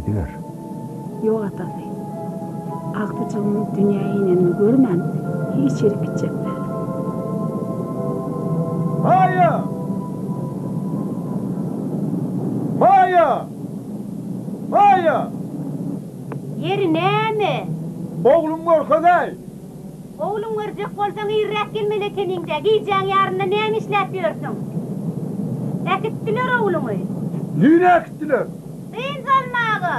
Gidiber. Ýok atasy. Agtyjygymyň dünýä inenini görmän hiç ýerik gitjek däl. Maýa! Maýa! Maýa! Ýeri näme? Oglum görkezäý! Ogluň görjek bolsaň irräk gelmeli ekeniň-dä, gijäň ýarynda näme işläp ýörsüň? Äkitdiler ogluňy. Nirä äkitdiler? Dynç almaga.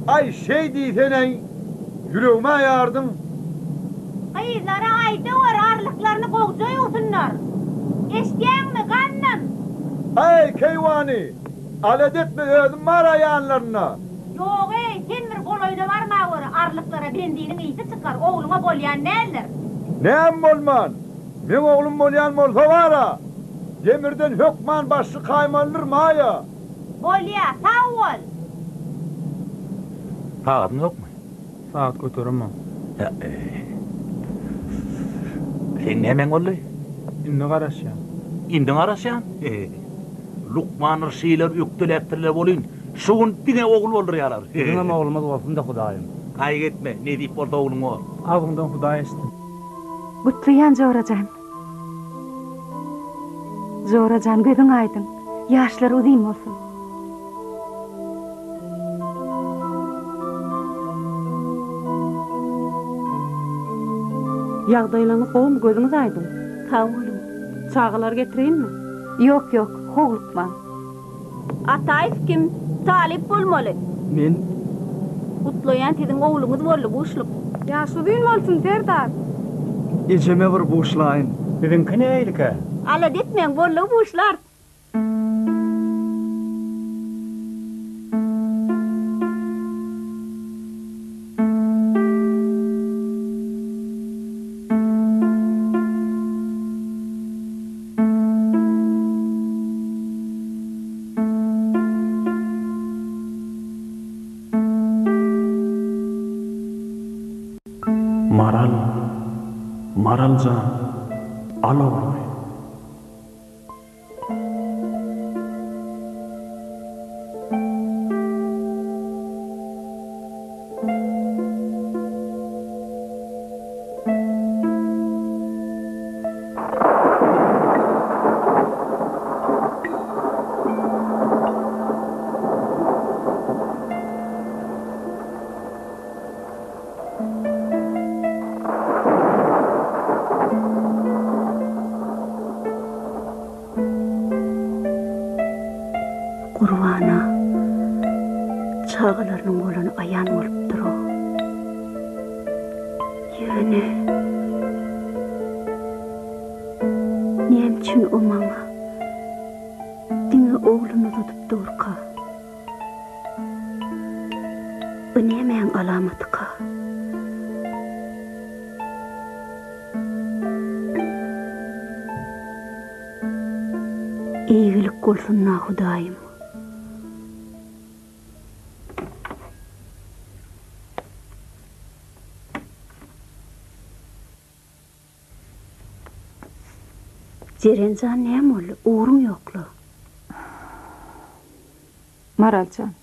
Aý, şeý diýsen-eý, ýüregim-ä ýardyň. Gyzlara aýdawor, arlyklaryny gowja ýuwsunlar. Eşidýäňmi, Gandym? Äý, keýwany, alada etme, özüm bar-a ýanlarynda. Ýog-eý, sen bir golaýyna barmaweri, arlyklara benziniň ysy çykar, ogluňa bolýan däldir. Näme bolman? Meň oglum bolýan bolsa bar-a, demirden hökman baş çykaýmalydyr, Maýa. Bolýa, sag bol! Sagadyň ýokmy? Sagat göteremok. Hä-eý. Seň nämäň boldy? Indi garaşýan. Indi garaşýan? Lukmanlar şeýle ökdeläpdirler welin, şu gün diňe ogul boldurýarlar. Biziňem oglumyz bolsun-da Hudaýym. Gaýgy etme, nesip bolsa ogluň bor. Agzyňdan Hudaý eşitsin. Gutlaýan jora jan. Jora jan gözüň aýdyň, ýaşlar uzyn bolsun. Ýagdaýlaňyz gowumy gözüňiz aýdyň. Sag boluň. Çagalary getireýinmi? Ýok ýok, howlukmaň. Ataýew kim? Talyp bolmaly. Men. Gutlaýan siziň ogluňyz boldy buşluk. Ýaş uzyn bolsun Serdar. Ejeme bir buşlaýyn. Biziňki nähilikä? Alada etmäň boldugy buşlarys. Maral, Maral jan, al ogluňy. Gurbana çagalarynyň bolany aýan bolup dur-ow. Ýöne näme üçin o maňa diňe ogluny uzadyp durka? Bu nämäň alamatyka? Eýgilik bolsun-da, Hudaýym! Jeren jan näme boldy? Ugruň ýokla. Maral jan.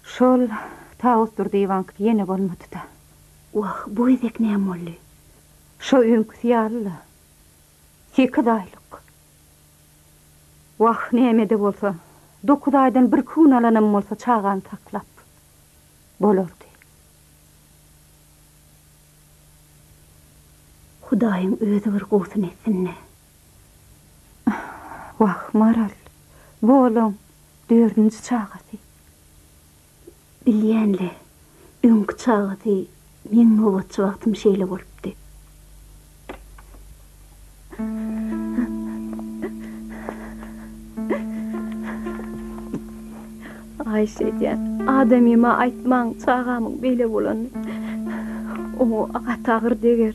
Şol Tawus Durdyýewaňky ýene bolmady-da. Wah, bu gezek näme boldy? Şo öňküsi ýaly-la. Sekiz aýlyk. Wah, näme-de bolsa, dokuz aýdan birki gün alanam bolsa çagany saklap bolardy. Hudaýyň özi bir gowusyny etsin-dä. Wah, Maral, bu olaň dördünji çagasy. Bilýän-le, öňki çagasy meň nobatçy wagtym şeýle bolupdy. Haýyş edýän, adamyma aýtmaň çagamyň beýle bolanyny. Oňa gaty agyr deger.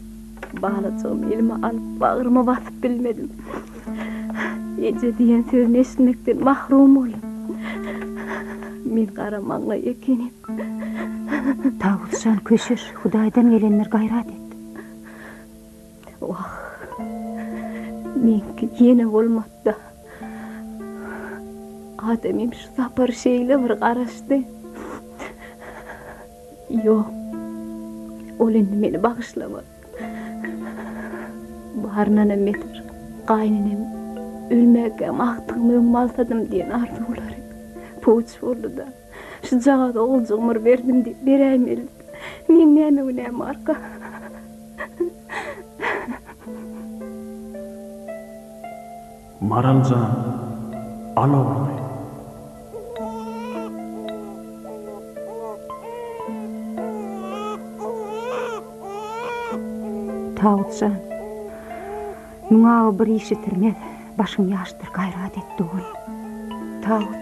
Balajygymy elime alyp, bagryma basyp bilmedim. Eje diýen sözüni eşitmekden mahrum boldum. Men gara maňlaý ekenim. Tawus jan, köşeş, Hudaýdan gelendir, gaýrat et. Wah, meňki ýene bolmady-da. Adamym şu sapar şeýle bir garaşdy. Ýok. Ol indi meni bagyşlamaz. Baryndanam beter, gaýynenem ölmäkäm agtygymy öňüme alsadym diýen arzuwlary puç boldy-da. Şujagaz oguljygymy bir berdim diýip beräýmeli. Meň näme günäm barka? Maral jan, al ogluňy. Tawus jan, müň awy bir iş bitirmez, başyň ýaşdyr, gaýrat et, dogan. Tawus,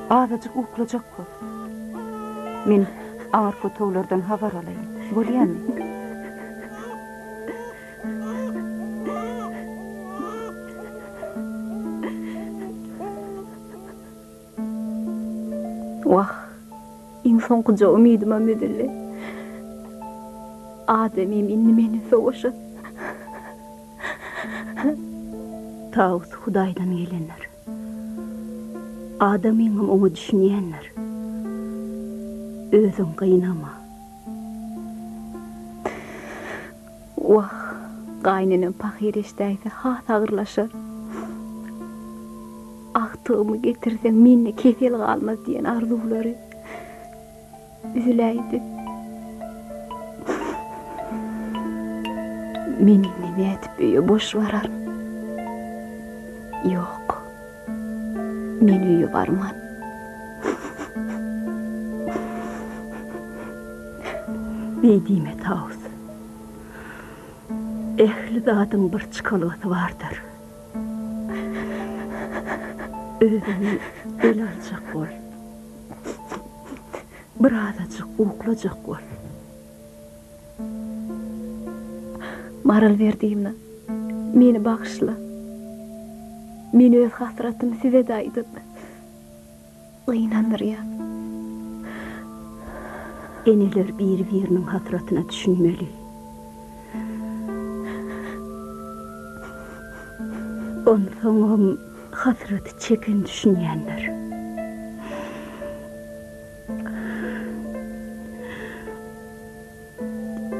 azajyk uklajak bol. Men aňyrky otaglardan habar alaýyn, bolýamy? Wah, iň soňkuja umydymam üzüldi. Adamym indi menden sowaşar. Tawus Hudaýdan gelendir. Adamyňam oňa düşünýändir. Özüň gynama. Wah, gaýynenem pahyr eşidäýse has agyrlaşar. Agtygymy getirseň mende kesel galmaz diýen arzuwlary üzüläýdi. Men indi nädip öýe boş bararyn? Ýok, men öýe barman. Beý diýme, Tawus. Ähli zadyň bir çykalgasy bardyr. Özüňi ele aljak bol. Birazajyk uklajak bol. Maral Berdiýewna, meni bagyşla. Men öz hasratymy size-de aýdyp, gynandyrýan. Eneler biri-biriniň hasratyna düşünmeli. Onsoňam hasraty çeken düşünýändir.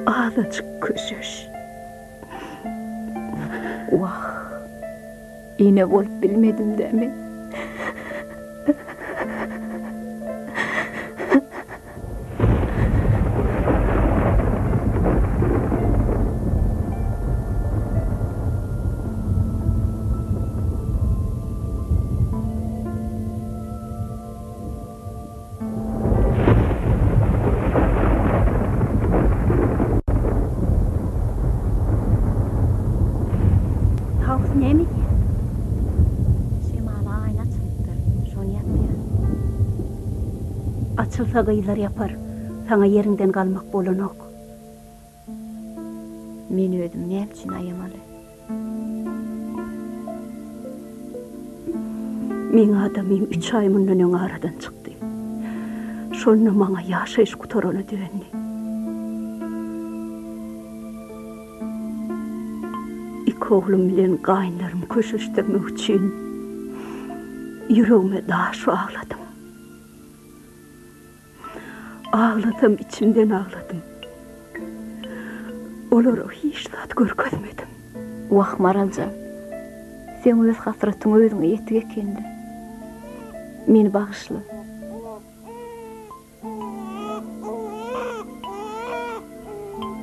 Azajyk köşeş. Wah, ene bolup bilmedim-dä men. Tawus näme edýär? Şemala aýna açylypdyr, şony ýapýar. Açylsa gyzlar ýapar, saňa ýeriňden galmak bolanok. Men özüm näme üçin aýamaly? Meň adamym üç aý mundan öň aradan çykdy. Şonda maňa ýaşaýyş gutarana döndi. Iki oglum bilen gaýynlarymy köşeşdirmek üçin ýüregime daş bagladym. Aglasam içimden agladym. Olara hiç zat görkezmedim. Wah Maraljan, seň öz hasratyň özüňe ýetik ekeni-dä. Meni bagyşla.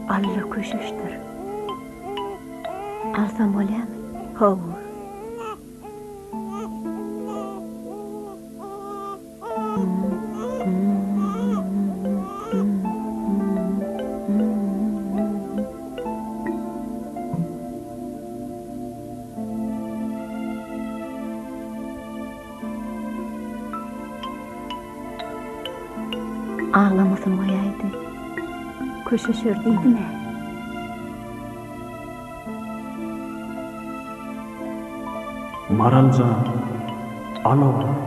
Alla köşeşdir. Alsam bolýamy? Hawa. Aglamasyn goýaýdy. Köşeşer diýdim-ä. Maral jan, al oglumy.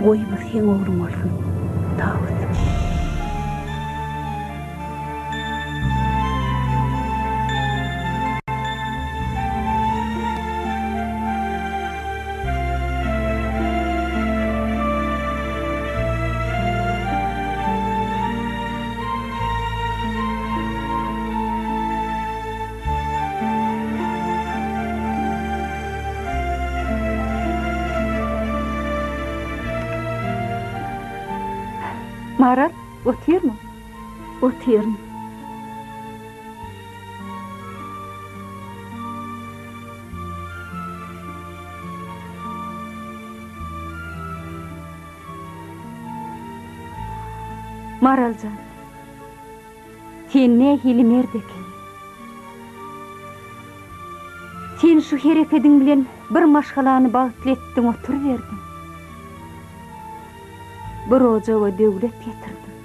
Goý bu seň ogluň bolsun, Tawus. Maral, otyrmyň? Otyryn. Maral jan, sen nähili mert ekeniň. Sen şu herekediň bilen bir maşgalany bagtly etdiň oturyberdiň. Bir ojaga döwlet getirdiň.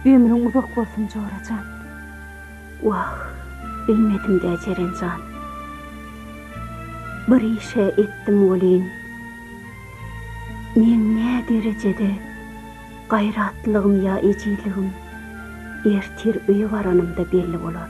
Ömrüň uzak bolsun jora jan. Wah, bilmedim-dä Jeren jan. Bir iş-ä etdim welin, meň nä derejede gaýratlylygym ýa ejizligim ertir öýe baranymda belli bolar.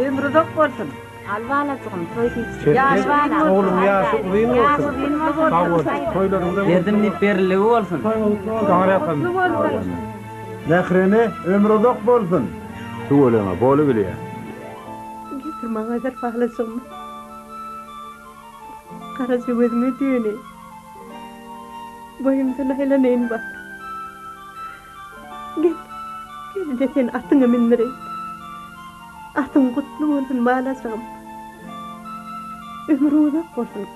Ömri uzak bolsun. Al balajygym toý hiç. Ýaş bala. Ogluň ýaşy uzyn bolsun. Sag bol. Toýlaryňda Berdim diýip beriligi bolsun. Taňry ýalkasyn. Mährene ömri uzak bolsun. Tüweleme boly bilýä. Getir maňa bir balajygymy. Garaja gözüňe döneýin. Boýuňdan aýlanaýyn bak. Gel, gel-de seni atyňa mündüreýin. Atyň gutly bolsun, balajygym. Ömrüň uzak bolsun.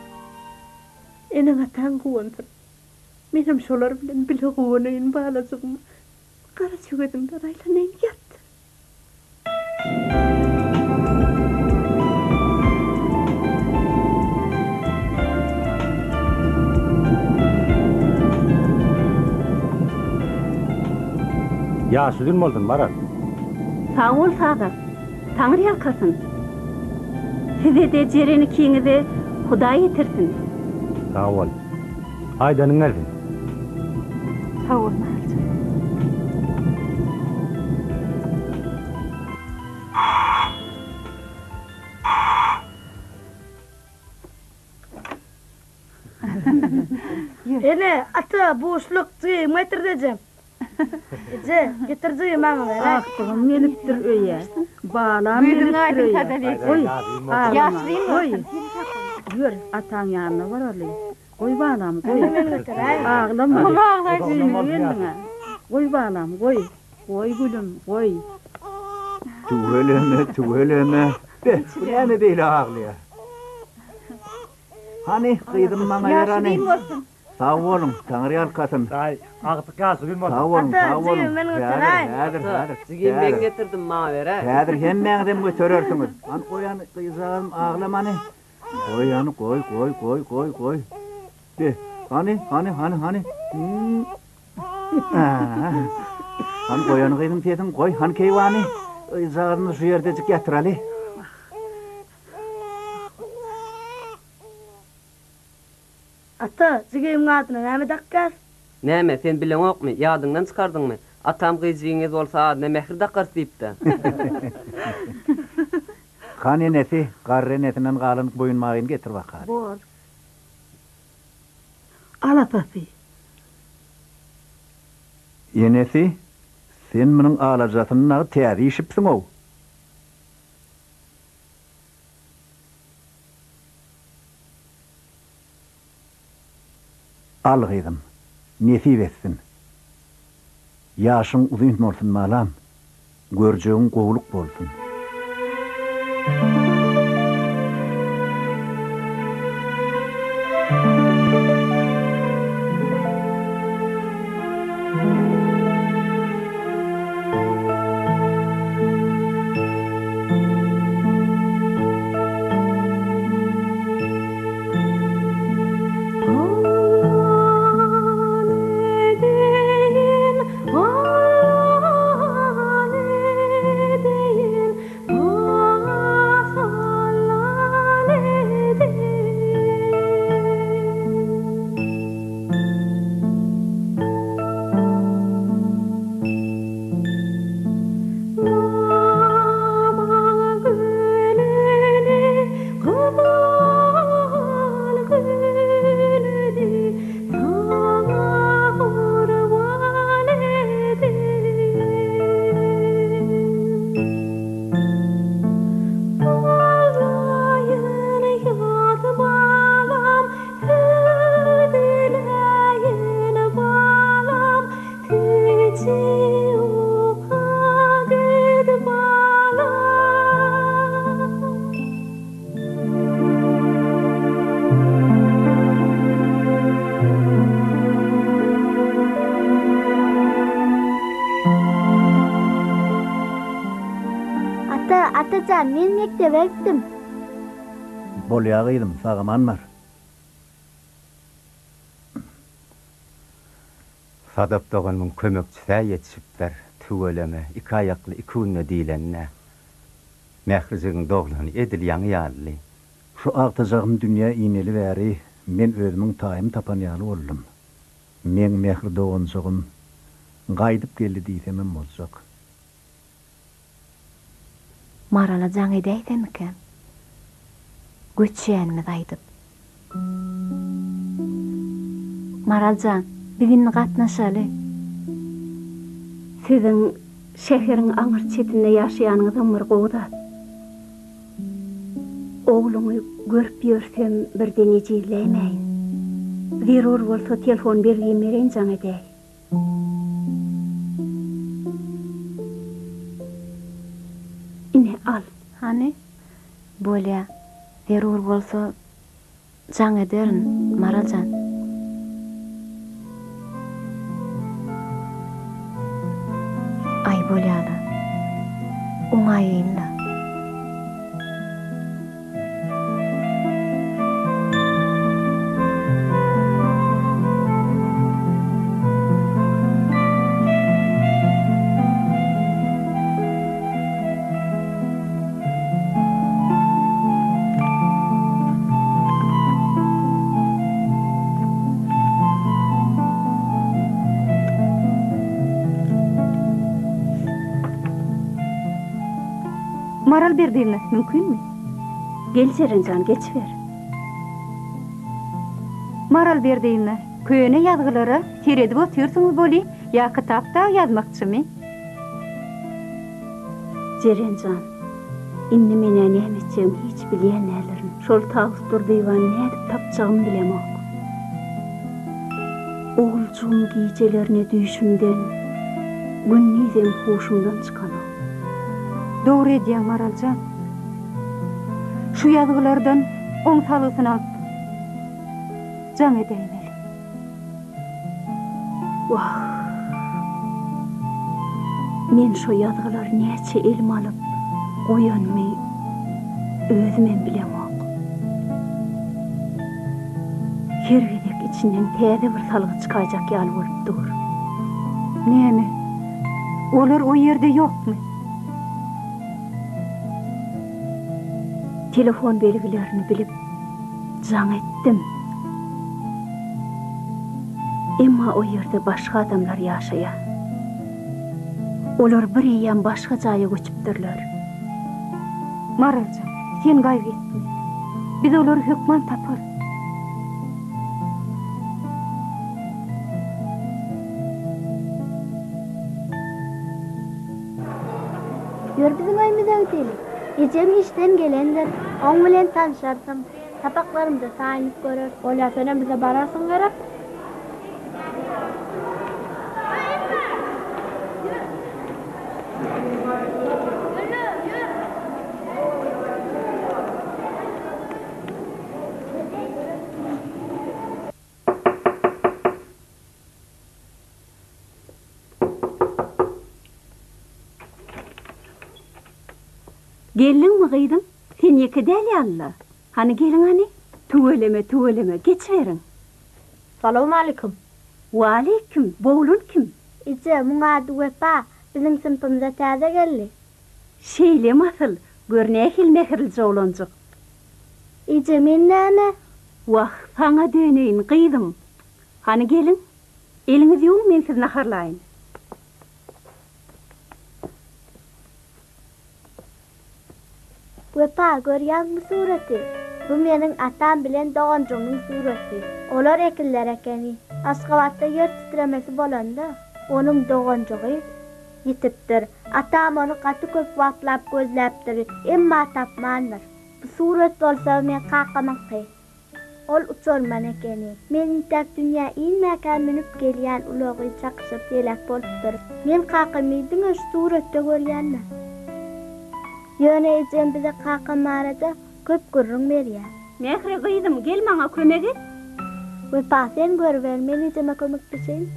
Eneň-ataň guwansyn. Menem şolar bilen bile guwanaýyn, balajygym. Garaja gözüňden aýlanaýyn, ýat. Ýaş uzyn bolsun Maral. Sag bol Sazak. Taňry ýalkasyn. Size-de Jeren ikiňize Hudaý ýetirsin. Sag bol. Aýdanyň gelsin. Sag bol Maraljan. Ene, ata, buşluk, jygymy getirdi ejem. Eje, getir jygymy maňa ber. Agtygym gelipdir öýe. Balam gelipdir öýe. Goý, aglama, goý. Ýör, ataň ýanyna baraly. Goý balam, goý. Aglama. Öýüne geldiň-ä. Goý balam, goý. Goý gülüm, goý. Tüweleme, tüweleme. Be, bu näme beýle aglaýar? Hany, gyzym maňa ber hany. Sag boluň, Taňry ýalkasyn. Daýy, agtyk ýaşy uzyn bolsun. Sag boluň, sag boluň. Häzir, häzir, häzir. Jigim men getirdim, maňa ber-ä. Häzir hemmäňizem göterersiňiz. Hany goý hany, gyzjagazym aglama hany. Goý hany, goý, goý, goý, goý, goý. Be, hany, hany, hany, hany. Hany goý hany gyzym sesiňi goý, hany keýwany. Gyzjagazymyzy şu ýerdejik ýatyraly. Ata, jigimiň adyna näme dakýas? Näme, sen bileňokmy, ýadyňdan çykardyňmy? Atam gyz jigiňiz bolsa adyna Mähri dakarys diýipdi. Han enesi, garry enesinden galan boýunbagyny getir bakaly. Bor. Al atasy. Enesi, sen munuň alajasyny dagy täze işipsiň-ow. Al gyzym, nesip etsin. Ýaşyň uzyn bolsun balam, görjegiň gowluk bolsun. jan, men mekdebe gitdim. Bolýa gyzym, sag-aman bar. Sadap doganymyň kömekçis-ä ýetişipdir. Tüweleme, iki aýakly iki günde diýleni-dä. Mährijigiň doglany edil ýaňy ýalyly. Şu agtyjagym dünýä ineli bäri men özümiň taýymy tapan ýaly boldum. Meň Mähri doganjygym gaýdyp geldi diýsemem boljak. Marala jaň edäýsemikäm? Göçýänimizi aýdyp. Maral jan, biz indi gatnaşaly. Siziň şäheriň aňyr çetinde ýaşaýanyňyzam bir gowy zat. Ogluňy görüp ýörsem birden ejizläýmäýin. Zerur bolsa telefon belgimi bereýin jaň edäý. Ine, al. Hany? Bolýa. Zerur bolsa jaň ederin, Maral jan. Aý, bolýa-la. Oňaýyn-la. Maral Berdiýewna, mümkinmi? Gel Jeren jan, geçiber. Maral Berdiýewna, köne ýazgylara seredip otyrsyňyz boli, ýa kitap dagy ýazmakçymy? Jeren jan, indi men-ä näme etjegimi hiç bilýän däldirin. Şol Tawus Durdyýewany nädip tapjagymy bilemok. Oguljygym gijelerine düýşümden, gündizem huşumdan çykanok. Dogry edýäň Maral jan. Şu ýazgylardan oň salgysyny alyp, jaň edäýmeli. Wah! Men şo ýazgylary näçe elime alyp goýanymy özümem bilemok. Her gezek içinden täze bir salgy çykaýjak ýaly bolup dur. Näme, olar o ýerde ýokmy? Telefon belgilerini bilip, jaň etdim. Emma o ýerde başga adamlar ýaşaýar. Olar bir eýýäm başga jaýa göçüpdirler. Maraljan, sen gaýgy etme. Biz olary hökman taparys. Ýör biziň öýümize gideli. Ejem işden gelendir. Oň bilen tanşarsyň. Sapaklarymyza saýynyp görer. Bolýa, senem bize bararsyň gerek? Geldiňmi gyzym? Sen ýeke däl ýaly-la. Hany geliň hany. Tüweleme, tüweleme, geçiberiň. Salowmalikim. Waleýkim, bu oglan kim? Eje, muň ady Wepa, biziň synpymyza täze geldi. Şeýlemi asyl, gör nähili mähirlije oglanjyk. Eje, men näme? Wah, saňa döneýin, gyzym. Hany geliň, eliňizi ýuwuň, men sizi naharlaýyn. Wepa, görýäňmi suraty? Bu meniň atam bilen doganjygymyň suraty. Olar ekizler ekeni. Aşgabatda ýer titremesi bolanda, onuň doganjygy ýitipdir. Atam ony gaty köp wagtlap gözläpdir, emma tapmandyr. Bu surat bolsa meň kakamyňky. Ol uçarman ekeni. Men intäk dünýä inmäkäm münüp gelýän ulagy çakyşyp heläk bolupdyr. Men kakamy diňe şu suratda görýän-dä. Ýöne ejem bize kakam barada köp gürrüň berýär. Mähri gyzym, gel maňa kömek et. Wepa, sen görüber, men ejeme kömekleşeýin.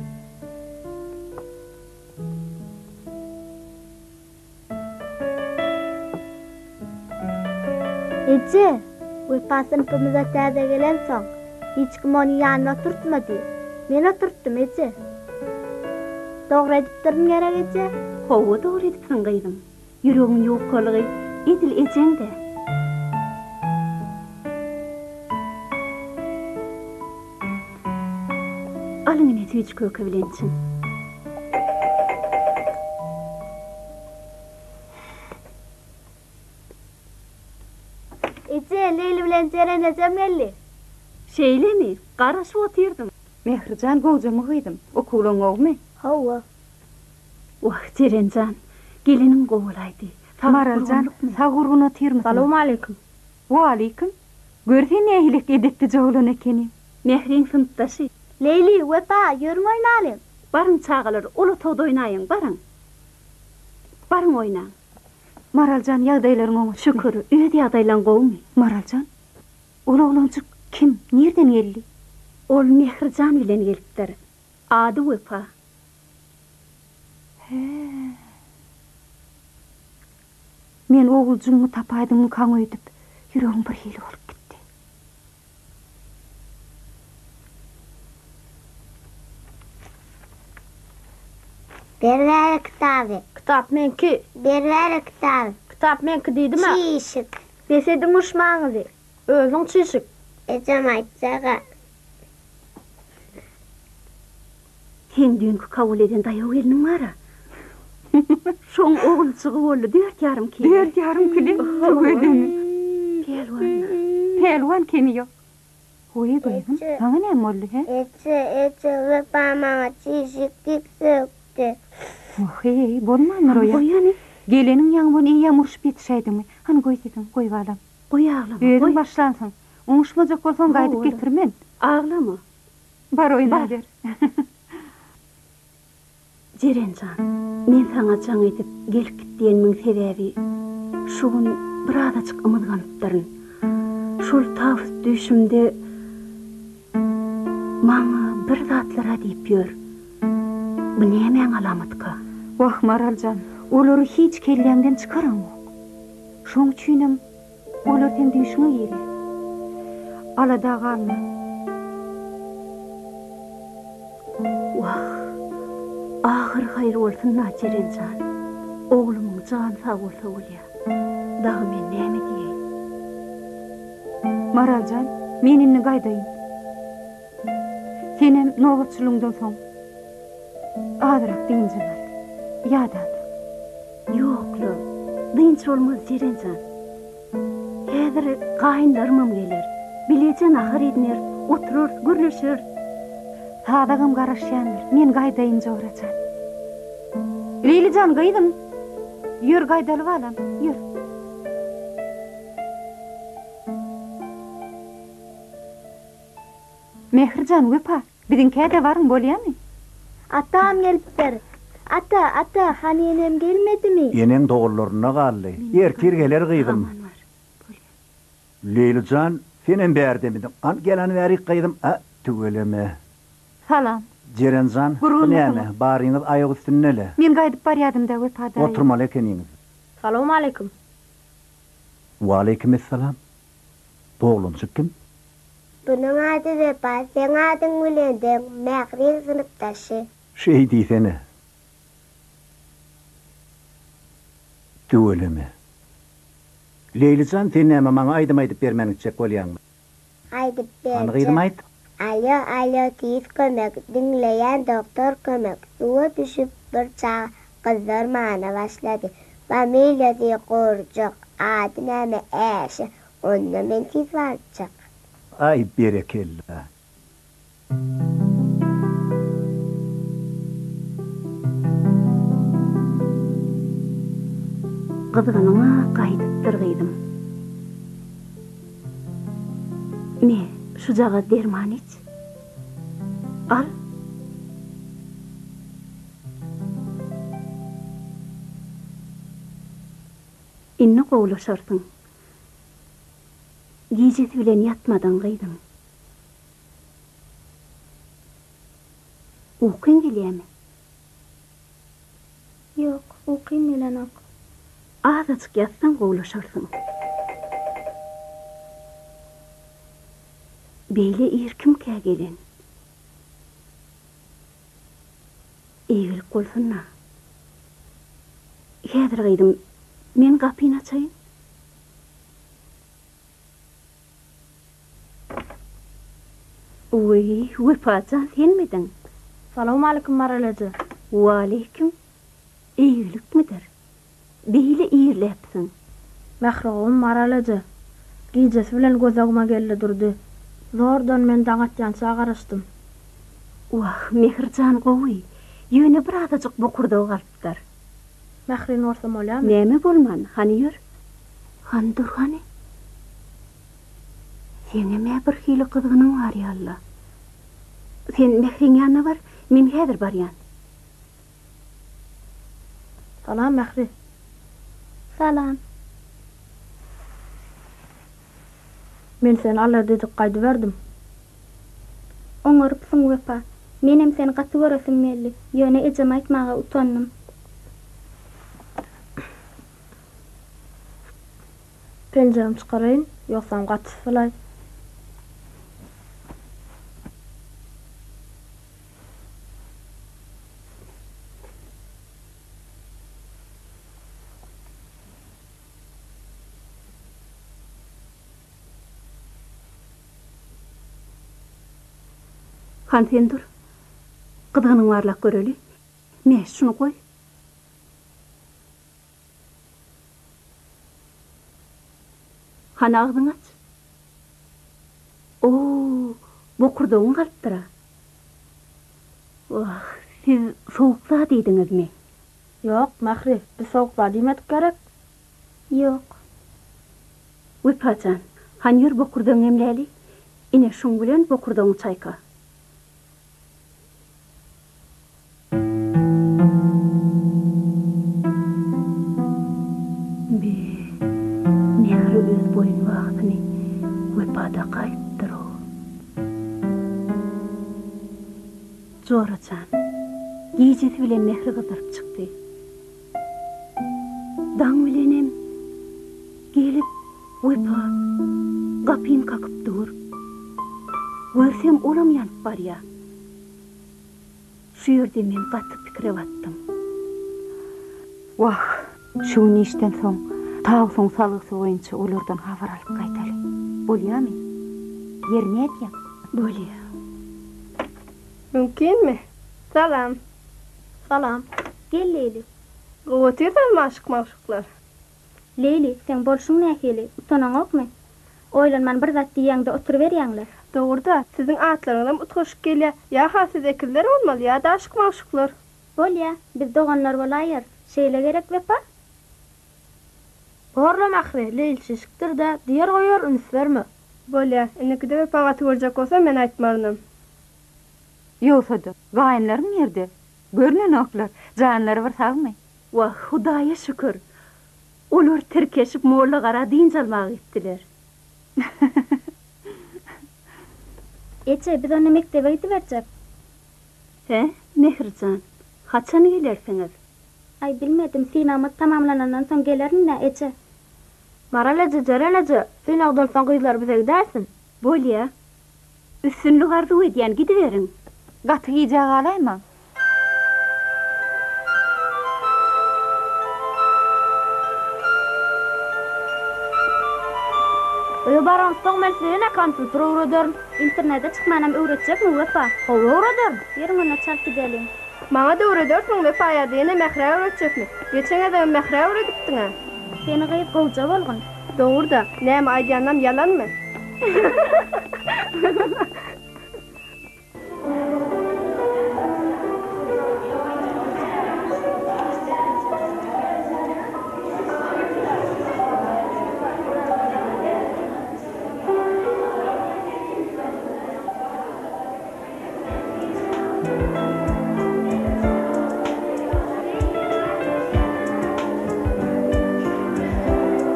Eje, Wepa synpymyza täze gelensoň, hiç kim ony ýanyna oturtmady. Men oturtdym, eje. Dogry edipdirin gerek, eje? Hawa, dogry edipsiň, gyzym. Ýüregiň ýukalygy edil ejeň-dä. Alyň ine süýji-köke bilen içiň. Eje, Leýli bilen Jeren ejem geldi. Şeýlemi? Garaşyp otyrdym. Mährijan gowjamy gyzym? Okuwlaň gowumy? Hawa. Wah, Jeren jan, geleniň gowy bolaýdy. Saglyk Maral jan, gurgunlykmy? sag gurgun otyrmysyň? Salowmaleýkim. Waleýkim. Gör sen nähilek edeplije oglan ekeniň. Mähriň synpdaşy. Leýli, Wepa, ýörüň oýnalyň. Baryň çagalar, ol otagda oýnaýyň, baryň. Baryň oýnaň. Maral jan, ýagdaýlaryň oňatmy? Şükür, öz ýagdaýlaň gowumy? Maral jan, ol oglanjyk kim, nirden geldi? Ol Mährijan bilen gelipdir. Ady Wepa. Hä. Men oguljygyňy tapaýdyňmykaň öýdüp, ýüregim bir hili bolup gitdi. Ber bäri kitaby. Kitap meňki. Ber bäri kitaby. Kitap meňki diýdim-ä. Çişik. Bes ediň uruşmagyňyzy. Özüň çişik. Ejem aýtjag-a. Seň düýnki kabul eden daýaw gelniň bar-a. Şoň oguljygy boldy, dört ýarym kile. Dört ýarym kile? Tüweleme. Pälwan-da. Pälwan kemi ýok. Goý, gyzym, saňa näme boldy, hä? Eje, eje, Wepa maňa çişik diýip sökdi. Wah-eý, bolmandyr o ýa. Goý hany. Geleniň ýaňy bol eýýäm urşup ýetişäýdiňmi? Hany goý sesiňi, goý balam. Goý aglama, goý. Özüň başlansyň. Oňuşmajak bolsaň gaýdyp getirmen. Aglama. Bar oýnaber. Jeren jan, men saňa jaň edip gelip git diýenimiň sebäbi şu gün birazajyk ymyzganypdyryn. Şol Tawus düýşümde maňa bir zatlar-a diýip ýör. Bu nämäň alamatyka? Wah, Maral jan, olary hiç kelläňden çykaraňok. Şoň üçinem Olar seň düýşüňe girýär. Alada galma. Wah, ahyry haýyr bolsun-da, Jeren jan. Oglumyň jany sag bolsa bolýa. Dagy men näme diýeýin. Maral jan, men indi gaýdaýyn. Senem nobatçylygyňdan soň azyrak dynjyňy al. Ýadansyň. Ýok-la, dynç bolmaz, Jeren jan. Häzir gaýynlarymam geler. Bileje nahar edineris, oturarys, gürleşeris. Sazagam garaşýandyr. Men gaýdaýyn, jora jan. Leýli jan, gyzym, ýör gaýdaly balam, ýör. Mähri jan, Wepa, biziňkä-de baryň, bolýamy? Atam gelipdir. Ata, ata, hany enem gelmedimi? Eneň doganlarynda galdy. Ertir geler gyzym. Leýli jan, senem bärdemidiň? Hany, gel hany bärik gyzym. A, tüweleme. Salam. Jeren jan, bu näme, baryňyz aýak üstünde-le? Men gaýdyp barýadym-da, Wepa daýy. Oturmaly ekeniňiz. Salowmaleýkim. Waleýkimessalam. Bu oglanjyk kim? Bunuň ady Wepa, seň adyň bilen deň, Mähriň synpdaşy. Şeý diýsene. Tüweleme. Leýli jan, sen näme maňa aýdym aýdyp bermän gitjek bolýaňmy? Aýdyp Hany gyzym berjek. aýt. Alýo, alýo, tiz kömek, diňleýän doktor kömek, suwa düşüp bir çaga gyzzarmana başlady. Familiýasy Gurjak, ady näme Äşe, onda men tiz barjak. Aý berekella. Gyzgynyň-a gaýdypdyr gyzym. Me, şujagaz derman iç. Al. Indi gowulaşarsyň. Gijesi bilen ýatmadyň gyzym. Ukyň gelýämi? Ýok, ukym gelenok. Azajyk ýatsaň gowulaşarsyň. Beýle ir kimkä gelen? Eýgilik bolsun-da. Häzir gyzym, men gapyny açaýyn. Wiý, Wepa jan senmidiň? Salowmalikim Maral eje. Waleýkim. Eýgilikmidir? Beýle irläpsiň. Mährigowum Maral eje. Gijesi bilen göz öňüme geldi durdy. Zordan men daň atýança garaşdym. Wah, Mähri jan gowy, ýöne birazajyk bokurdagy galypdyr. Mährini görsem bolýamy? Näme bolman, hany ýör. Hany dur hany. Seňem-ä birhili gyzgynyň bar ýaly-la. Sen Mähriň ýanyna bar, men häzir barýan. Salam Mähri. Salam. Men seni alar edip gaýdyberdim. Oňarypsyň Wepa. Menem seni gaty göresim geldi. Ýöne ejeme aýtmaga utandym. Penjegimi çykaraýyn, ýogsam gaty sylaý. Hany sen dur. Gyzgynyňy barlap göreli. Me, şuny goý. Hany agzyňy aç. O-o, bokurdagyň galypdyr-a. Wah, siz sowuk zat iýdiňizmi? Ýok, Mähri, biz sowuk zat iýmedik gerek? Ýok. Wepa jan, hany ýör bokurdagyňy emläli. Ine, şuň bilen bokurdagyňy çaýka. Be, Mähri öz boýunbagysyny Wepada gaýypdyr-ow. Jora jan, gijesi bilen Mähri gyzdyryp çykdy. Daň bilenem gelip Wepa gapyny kakyp dur. Görsem olam ýanyp barýa. Şu ýerde men gaty pikire batdym. Wah, şu gün işden soň Tawusyň salgysy boýunça olardan habar alyp gaýdaly. Bolýamy? Ýeri nädýäň? Bolýa. Mümkinmi? Salam. Salam. Gel Leýli. Gowy otyrsyňyzmy aşyk-magşuklar? Leýli, seň bolşuň nähili, utanaňokmy? Oýlanman bir zat diýýäň-de oturyberýäň-le. Dogry-da, siziň atlaryňyzam utgaşyp gelýär. Ýa-ha siz ekizler bolmaly, ýa-da aşyk-magşuklar. Bolýa, biz doganlar bolaýarys. Şeýle gerek, Wepa? Borla Mähri, Leýli çişikdir-dä, diýer goýar, üns berme. Bolýa, indikide Wepa gaty görjek bolsa, men aýtmarynam. Ýogsa-da, gaýynlaryň nirde? Görnenoklar. Janlary bir sagmy? Wah, Hudaýa şükür! Olar tirkeşip Mollagara dynç almaga gitdiler. Eje, biz onda mekdebe gidiberjek. Hä, Mähri jan, haçan gelersiňiz? Aý, bilmedim, synagymyz tamamlanandan soň gelerin-dä, eje. Maral eje, Jeren eje, synagdan soň gyzlar bize gidäýsin. Bolýa. Üstünlik arzuw edýän, gidiberiň. Gaty gijä galaýmaň. Öýe baramsoň men size ýene kompýuter öwrederin. Internete çykmanam öwretjekmi, Wepa? Hawa, öwrederin. Ýörüň onda çalt gideliň. Maňa-da öwredersiň, Wepa ýa-da ýene Mährä öwretjekmi? Geçen gezegem Mährä öwredipdiň-ä. Seni gyz gowja bolgun. Dogry-da, näme aýdýanlam ýalanmy?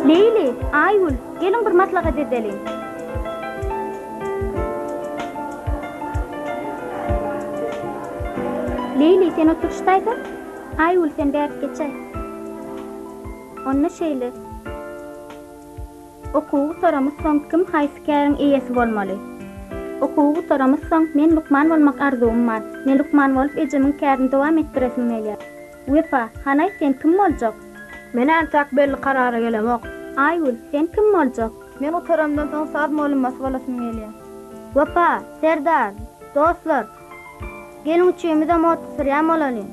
Leýli, Aýgül, geliň bir maslahat edeliň. Leýli, sen otur şu taýda. Aýgül, sen bärik geçäý. Onda şeýle. Okuwy gutaramyzsoň kim haýsy käriň eýesi bolmaly? Okuwy gutaramyzsoň, men lukman bolmak arzuwym bar. Men lukman bolup ejemiň kärini dowam etdiresim gelýär. Wepa, hanaý sen kim boljak? Men entäk belli karara gelemok. Aýgül, sen kim boljak? Men gutaramdan soň saz mugallymmasy bolasym gelýär. Wepa, Serdar, dostlar, geliň üçimizem otly sürýän bolalyň.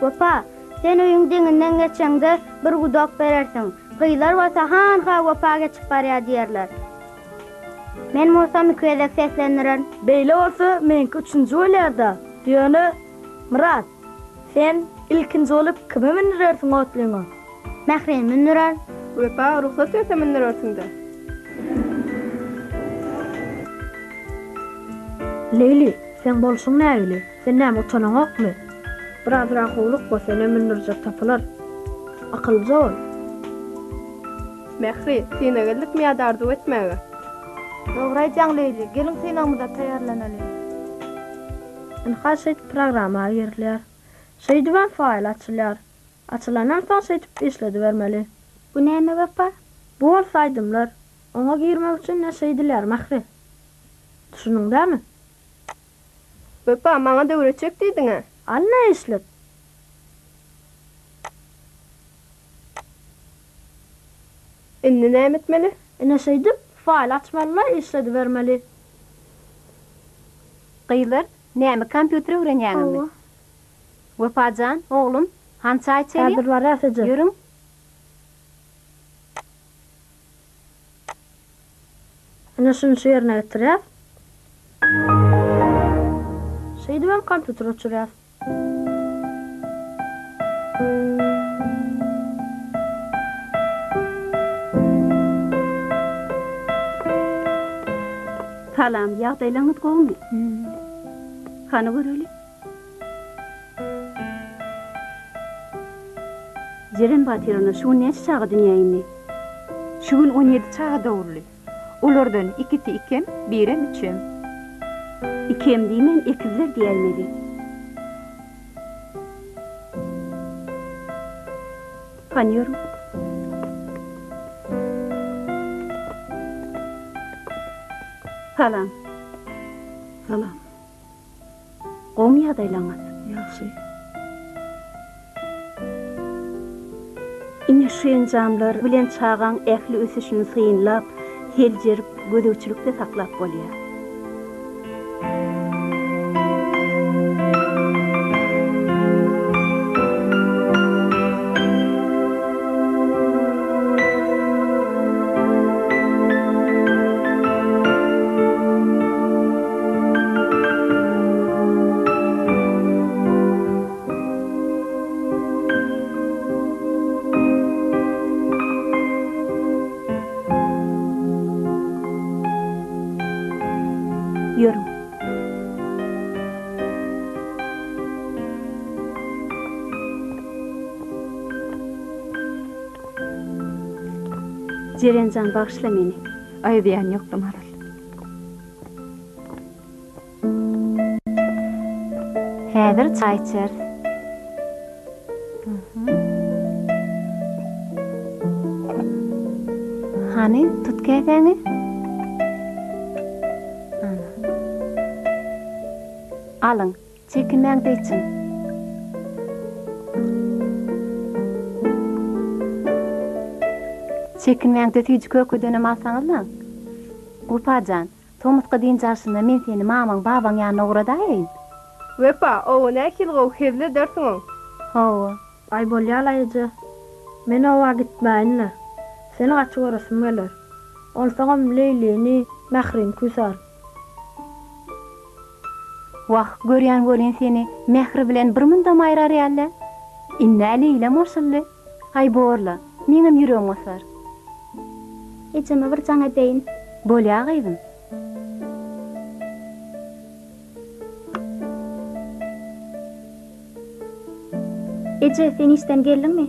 Wepa, sen öýüň deňinden geçeňde bir gudok berersiň. Gyzlar bolsa hanha Wepa geçip barýar diýerler. Men bolsam iki gezek seslendirerin. Beýle bolsa meňki üçünji bolýar-da. Ýöne, Myrat, sen ilkinji bolup kimi mündürersiň otlyňa? Mährini mündürerin. Wepa, rugsat berse mündürersiň-dä. Leýli, seň bolşuň nähili? Sen näme utanaňokmy? Birazrak howlukma, senem mündürjek tapylar. Akyllyja bol. Mähri, syna geldikmi ýa-da arzuw etmäge? Dogry aýdýaň Leýli, geliň synagymyza taýýarlanalyň. Ynha şeýdip programma girilýär. Şeýdibem faýl açylýar. Açylandan soň şeýdip işledibermeli. Bu näme Wepa? Bu bolsa aýdymlar. Oňa girmek üçin ne şeýdilýär Mähri? Düşündiň dämi? Wepa, maňa-da öwretjek diýdiň-ä? Al ne işlet. Indi näme etmeli? Ine şeýdip, faýl açmaly-da işledibermeli. Gyzlar, näme kompýuter öwrenýäňizmi? Hawa. Wepa jan, oglum, hany çaý içeliň? Häzir barýas eje. Ýörüň. Ine şuny şu ýerine getirýäs. Şeýdibem kompýuter öçürýäs. Salam, ýagdaýlaryňyz gowumy? Hany göreli. Jeren Batyrowna, şu gün näçe çaga dünýä indi? Şu gün on ýedi çaga doguldy. Olardan ikisi ikem, birem üçem. Ikem diýmän, ekizler diýäýmeli. Hany ýörüň. Salam. Salam. Gowumy ýagdaýlaňyz? Ýagşy. Ine şu enjamlar bilen çagaň ähli ösüşini synlap, seljerip, gözegçilikde saklap bolýar. Ýörüň. Jeren jan bagyşla meni. Aý zyýan ýokdy Maral. Häzir çaý içeris. Hany, tut käsäňi. Ana. Alyň, çekinmäň-de içiň. Çekinmäň-de süýji-kökedenem alsaňyzlaň. Wepa jan, Tomusky dynç alşynda men seni mamaň, babaň ýanyna ugradaýaýyn. Wepa, oba nähili gowy hezil edersiň-ow. Hawa. Aý bolýa-la eje. Men oba gitmäýin-le. Seni gaty göresim geler. Onsoňam Leýlini, Mährini küýsärin. Wah, görýän welin seni Mähri bilen bir mundam aýrar ýaly-dä. Ind-ä Leýlem goşuldy. Aý borla, meňem ýüregim gysar. Ejeme bir jaň edeýin. Bolýa gyzym. Eje, sen işden geldiňmi?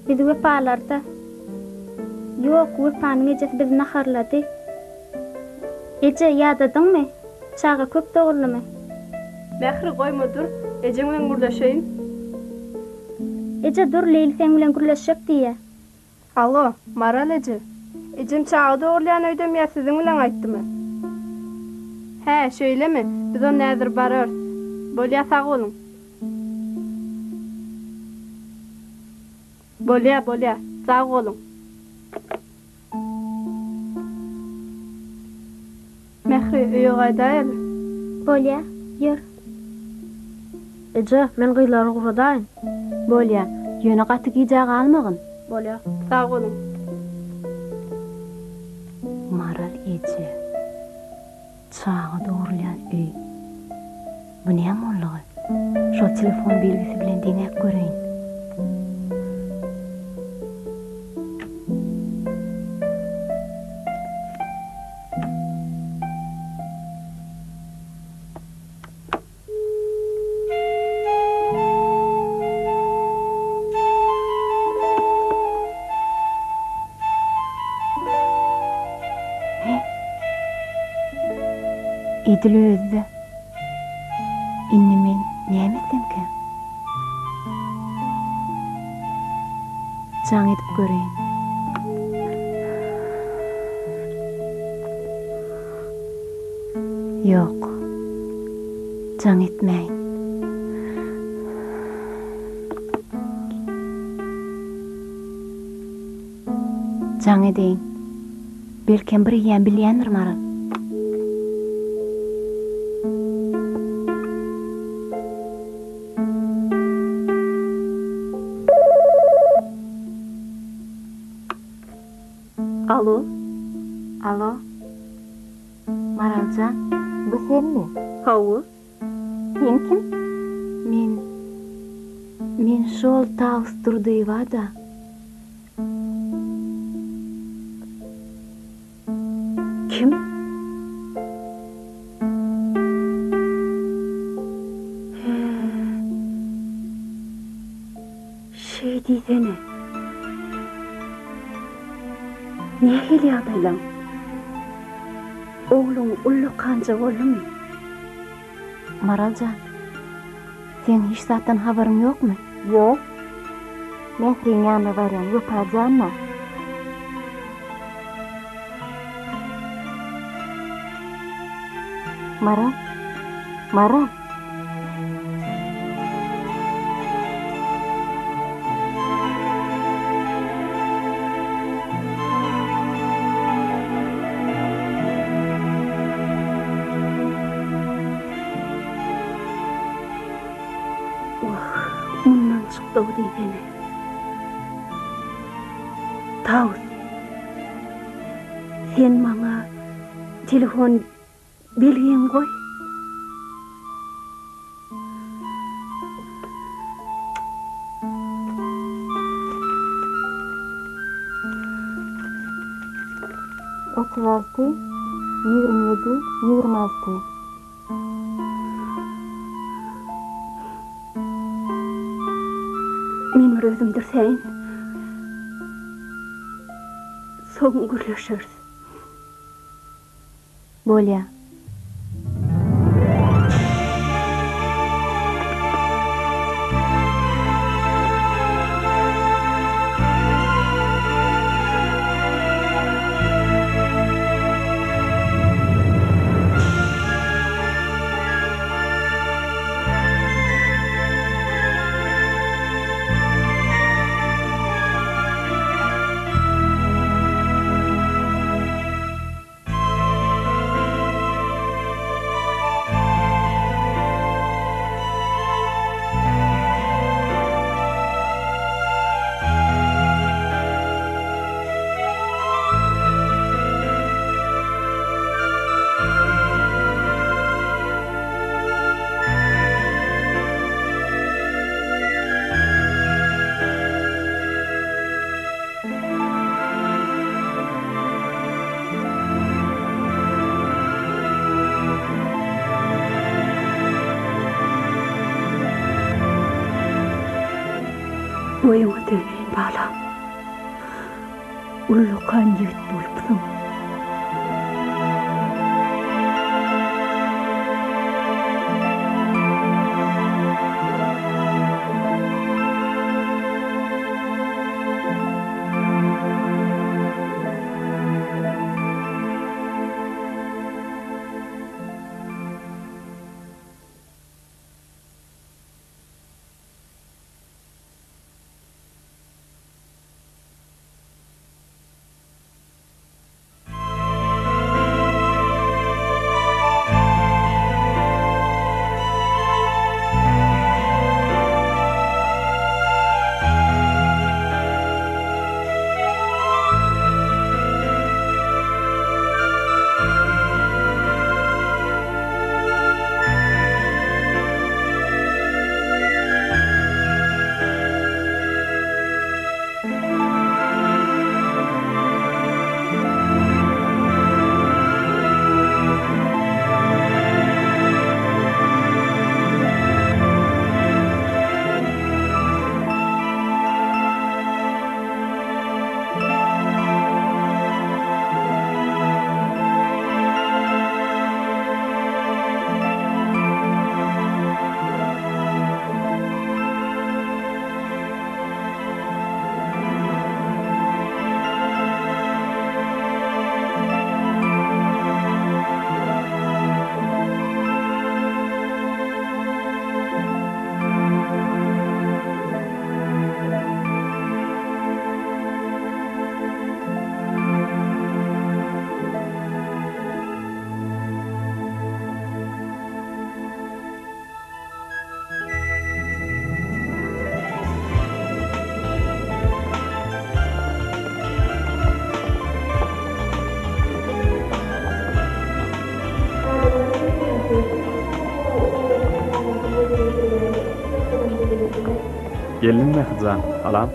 Biz Wepalarda. Ýok, Wepanyň ejesi bizi naharlady. Eje, ýadadyňmy? Çaga köp doguldymy? Mähri, goýma dur, ejeň bilen gürleşeýin. Eje, dur, Leýli seň bilen gürleşjek diýýä. Hä, şeýlemi? Biz onda häzir bararys. Bolýa, sag boluň. Bolýa, bolýa. Sag boluň. Mähri, öýe gaýdaýaly. Bolýa, ýör. Eje, men gyzlary ugradaýyn. Bolýa, ýöne gaty gijä galmagyn. Bolýa. Sag boluň. Maral eje. Çaga dogrulýan öý. Bu näme boldugy? Şol telefon belgisi bilen deňäp göreýin. Edil özi-de. Indi men näme etsemkäm? Jaň edip göreýin. Ýok. Jaň etmäýin. Jaň edeýin. Belkem bir eýýäm bilýändir Maral. Alo. Alo. Maral jan, bu senmi? Hawa. Sen kim? Men, men şol Tawus Durdyýewa-da. Kim? Hä, şeý diýsene. Nähili ýagdaýlaň? Ogluň ullakanja boldumy? Maral jan, seň hiç zatdan habaryň ýokmy? Ýok. Mähriň ýanyna barýan Wepa jan-a. Maral? Maral? Wah, mundan çykdy-ow diýsene. Tawus, sen maňa telefon Belgiňi goý. 36, 27, 26. Men bir özüm dürsäýin. Soň gürleşeris. Bolýa. Boýuňa döneýin, balam. Ullakan ýigit bolupsyň. Geldiňmi Mähri jan? Salam.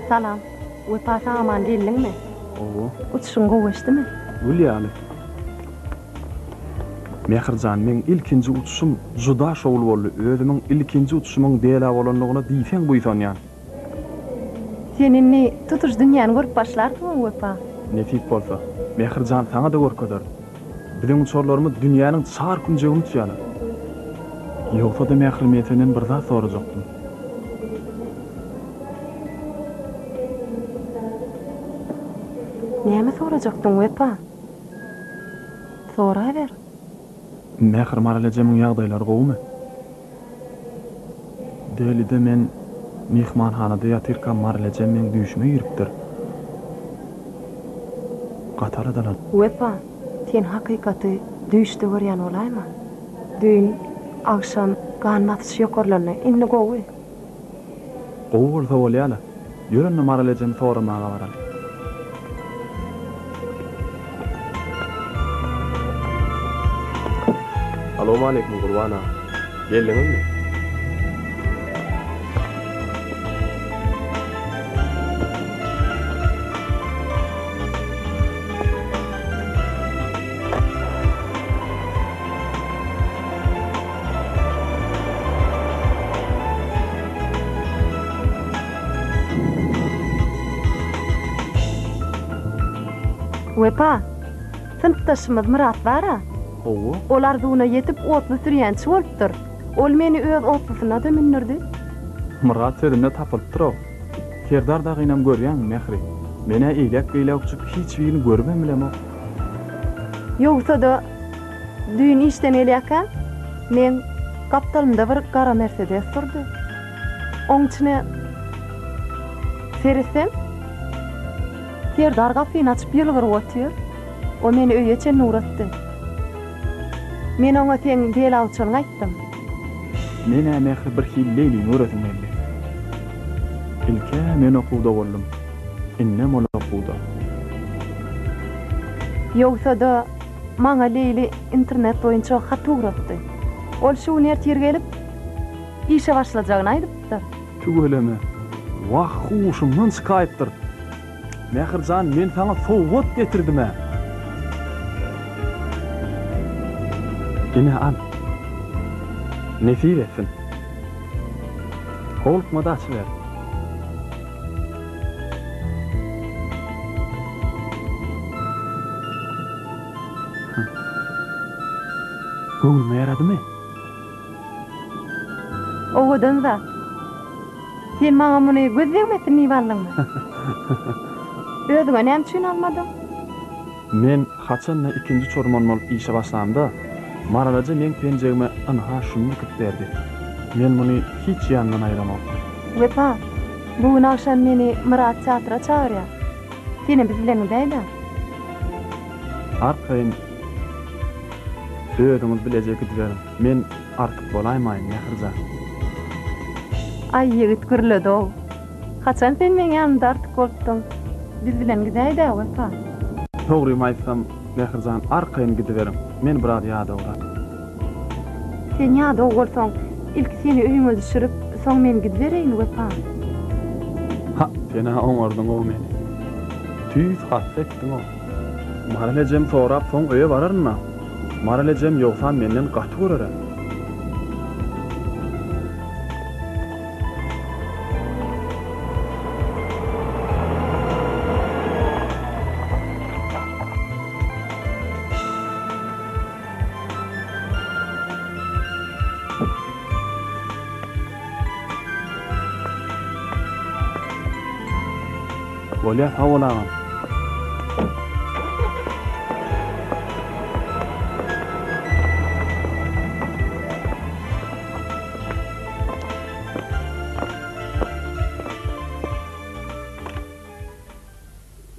Salam. Wepa sag-aman geldiňmi? Hawa. Uçuşyň gowy geçdimi? Gül ýaly. Mähri jan, meň ilkinji uçuşym juda şowly boldy. Özümiň ilkinji uçuşymyň Delä bolandygyna diýseň buýsanýan. Sen indi tutuş dünýäni görüp başlarsyň-ow, Wepa. Nesip bolsa, Mähri jan saňa-da görkezerin. Biziň uçarlarymyz dünýäniň çar künjegini uçýarlar. Ýogsa-da Mähri men senden bir zat sorajakdym. Näme sorajakdyň, Wepa? Soraber. Mähri Maral ejemiň ýagdaýlary gowumy? Delide men myhmanhanada ýatyrkam Maral ejem meň düýşüme giripdir. Gaty aladalan. Wepa, sen hakykaty düýşde görýän bolaýma? Düýn agşam gan basyşy ýokarlandy, indi gowy. Gowy bolsa bolýa-la. Ýör onda Maral ejemi soramaga baraly. Salowmaleýkim Gurban aga. Geldiňizmi? Wepa, synpdaşymyz Myrat bar-a. Hawa. Ol arzuwyna ýetip otly sürýänçi bolupdyr. Ol meni öz otlusyna-da mündürdi. Myrat sözünde tapylypdyr-ow. Serdar dagynam görýäňmi, Mähri? Men-ä eýläk-beýläk uçup hiç birini görübem bilemok. Ýogsa-da, Düýn işden gelýärkäm, meň gapdalymda bir gara Mersedes durdy. Oň içine seretsem, Serdar gapyny açyp ýylgyryp otyr. O meni öýe çenli ugratdy. Men oňa seň bela uçanyňy aýtdym. Men-ä Mähri birhili Leýlini göresim geldi. Ilk-ä men okuwda boldum. Indem ol okuwda. Ýogsa-da, Maňa Leýli internet boýunça hat ugratdy. Ol şu gün ertir gelip, işe başlajagyny aýdypdyr. Tüweleme. Wah, huşumdan çykaýypdyr. Mähir jan, men saňa sowgat getirdim-ä. Ine, al. Nesip etsin. Howlukma-da açyber. Göwnüňe ýaradymy? Owadan zat. Sen maňa muny göz degmesin diýip aldyňmy? Özüňe näme üçin almadyň? Men haçan-da ikinji çorman bolup işe başlamda, Maralaja meň penjegime ynha şuny dikip berdi. Men muny hiç ýandan aýramok. Wepa, bu gün agşam meni Myrat teatra çagyrýar. Senem biz bilen gidäý-dä. Arkaýyn özüňiz bileje gidiberiň. Men artyk bolaýmaýyn, Mähri jan. Aý, ýigit gürledi-ow. Haçan sen meň ýanymda artyk bolupdyň? Biz bilen gidäý-dä, Wepa. Dogrymy aýtsam, Mähri jan, arkaýyn gidiberiň. Men biraz ýadawrak. Sen ýadaw bolsaň, ilki seni öýüňe düşürip, soň men gidibereýin, Wepa. Ha, sen-ä oňardyň-ow meni. Tüýs hassa etdiň-ow. Maral ejem sorap soň öýe bararyn-a. Maral ejem ýogsam menden gaty görer-ä. Bolýa sag bol agam.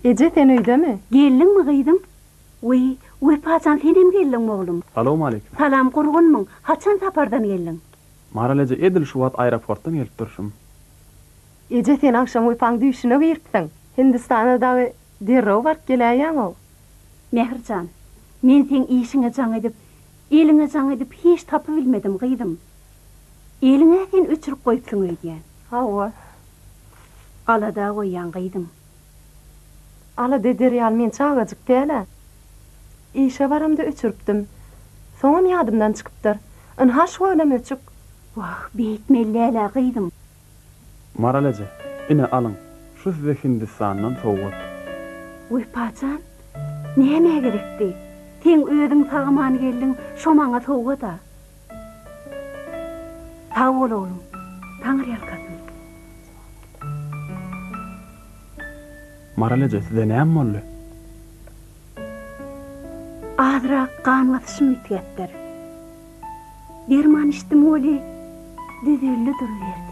Eje sen öýdemi? Geldiňmi gyzym? Wiý, Wepa jan senem geldiňmi oglum? Salowmaleýkim. Salam gurgunmyň? Haçan sapardan geldiň? Maral eje edil şu wagt aeroportdan gelip durşum. Eje sen agşam Wepaň düýşüne giripsiň. Hindistana dagy derrew baryp geläýýäň-ow. Mähri jan, men seň işiňe jaň edip, eliňe jaň edip hiç tapybilmedim gyzym. Eliň-ä sen öçürip goýupsyň öýdýän. Hawa. Alada goýýaň gyzym. Alada eder ýaly men çagajyk däl-ä. Işe baramda öçüripdim. Soňam ýadymdan çykypdyr. Ynha şu wagtam öçük. Wah, beýtmeli däl-ä gyzym. Maral eje, ine alyň, şu size Hindistandan sowgat. Wepa jan, nämä gerekdi? Seň özüň sag-aman geldiň, şo maňa sowgat-a. Sag bol oglum, Taňryýalkasyn. Maral eje, size näme boldy? Azrak gan basyşym üýtgäpdir. Derman içdim weli, düzeldi duruberdi.